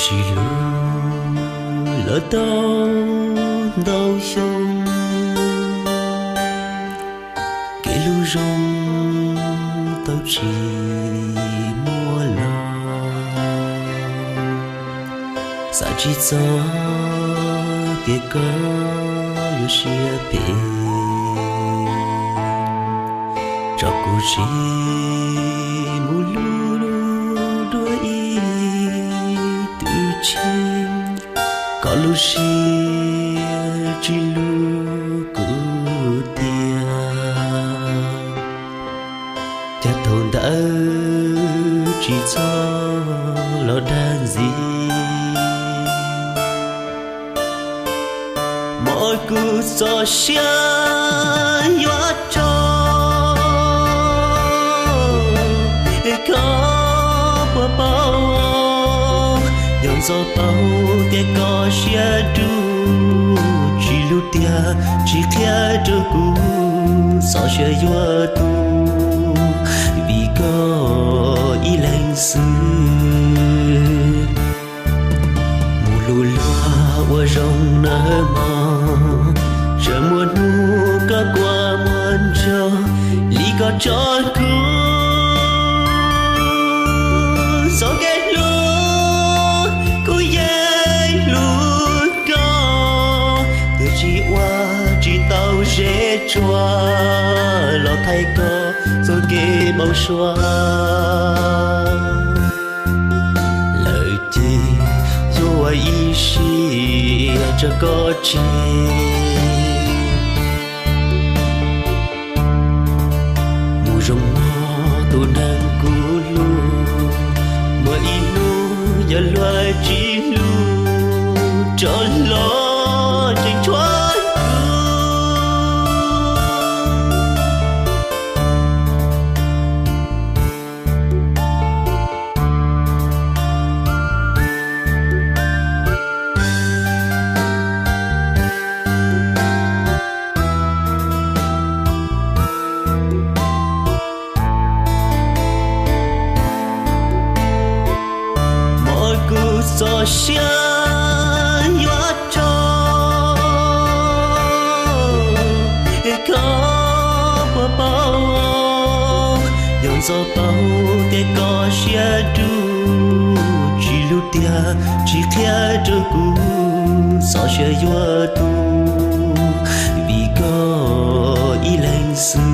Tsis hlub lawm tau ntau xyoo, kev hlub zoo tau tsis muaj los. Xav tsis txog tias koj yuav siab phem, tso kuv sim mus hlub dua ib tug tshiab. Koj lub siab tsis hlub kuv tiag, cas thaum ntawd tsis txhob los dag ntxiv. Muab kuv txoj sia yuav tso, koj puas paub? Yog ntxov paub tias koj siab dub, tsis hlub tiag tsis qhia rau kuv txoj sia yuav tu, vim koj ib leeg xwb. Mus hlub luag ua zoo nawb mog, tsam muaj hnub koj quaj muaj ntsuag li koj tso kuv. Txoj kev hlub kuv yeej hlub koj, twb tsis ua tsis tau zeb tsuas los thaij koj txoj kev npau suav. Lawm ces yuav ua ib siab tso koj tseg, mus zoo mog tus neeg kuv hlub. Muaj ib hnub yog luag tsis hlub rov los tseem tshuav kuv. Muab kuv txoj sia yuav tso, koj puas paub? Yog ntxov paub tias koj siab dub, tsis hlub tiag tsis qhia rau kuv txoj sia yuav tu, vim koj ib leeg xwb.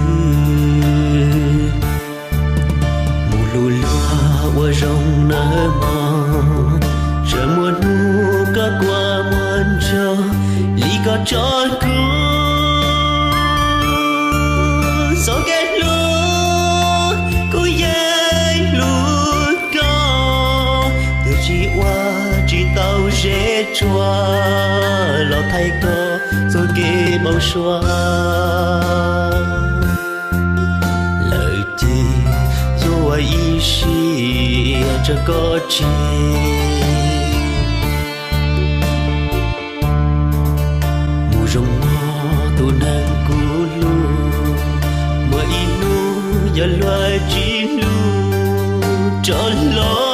Mus hlub luag ua zoo nawb mog, tsam muaj hnub koj quaj muaj ntsuag li koj tso kuv. Txoj kev hlub kuv yeej hlub koj, twb tsis ua tsis tau zeb tsuas los thaij koj txoj kev npau suav. Lawm ces yuav ua ib siab tso koj tseg, mus zoo mog tus neeg kuv hlub. Muaj ib hnub yog luag tsis hlub rov los